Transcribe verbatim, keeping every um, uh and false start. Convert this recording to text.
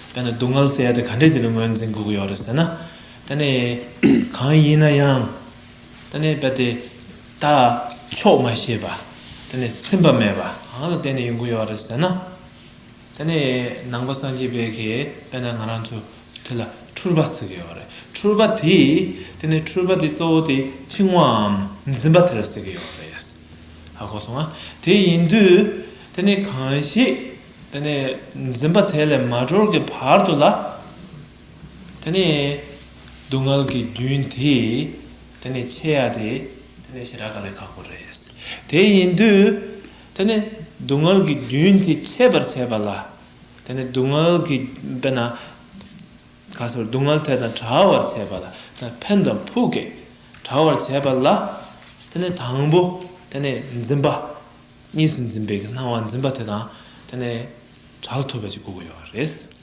དཔེར་ན་སྡུག་བསྔལ་ཟེར་ཡ་དེ་ག་འདྲས་ཅིག་ལ་ངོས་འཛིན་དགོས་ཀྱི་ཡོད་རེད་ཟེར་ན། དེ་ནས་གང་ཡིན་ན་ཡང་། དེ་ནས་རྦད་དེ་ད་ཆོག་མ་ཤེས་པ། དེ་ནས་ཚིམ་པ་མེད་པ་གང་ལ་བརྟེན་ནས་ཡོང་གི་ཡོད་རེད་ཟེར་ན། དེ་ནས་ནང་པ་སངས་རྒྱས་པའི་གི་དཔེར་ན་ང་རང་ཚོ་དེ་ལ་འཁྲུལ་པ་ཟེར་གི་ཡོད་རེད། འཁྲུལ་པ་དེ་དེ་ནས་འཁྲུལ་པ་དེ་གཙོ་བོ་དེ་འཆིང་བའམ་འཛིན་པ་དེ་ལ་ཟེར་གི་ཡོད་རེད། ཧ་གོ་སོང་ང་། དེ་ཡིན་དུས་དེ་ནས་གང་ཞིག་དེ་ནས་འཛིན་པ་དེ་ལས་མ་གྲོལ་གྱི་བར་དུ་ལ། དེ་ནས་སྡུག་བསྔལ་གྱི་རྒྱུན་དེ་དེ་ནས་ཆད་ཡ་དེ་དེ་ནས་ཞེ་དྲག་དཀའ་ལས་ཁག་པོ་རེད། དེ་ཡིན་དུས་དེ་ནས་སྡུག་བསྔལ་གྱི་རྒྱུན་དེ་ཆད་པར་བྱེད་པ་ལ། དེ་ནས་སྡུག་བསྔལ་གྱི་དཔེར་ན་ག་ཟེར་སྡུག་བསྔལ་དེ་དང་བྲལ་བར་བྱེད་པ་ལ་ད་ཕན་དང་ཕུགས་ཀྱི་བྲལ་བར་བྱེད་པ་ལ། དེ་ནས་དང་པོ་དེ་ནས་འཛིན་པ། གཉིས་སུ་འཛིན་པའི་སྣང་བ་འཛིན་པ་དེ་དང་དེ་ནས་བྲལ་ཐུབ་པ་ཅིག་དགོས་ཀྱི་ཡོད་རེད།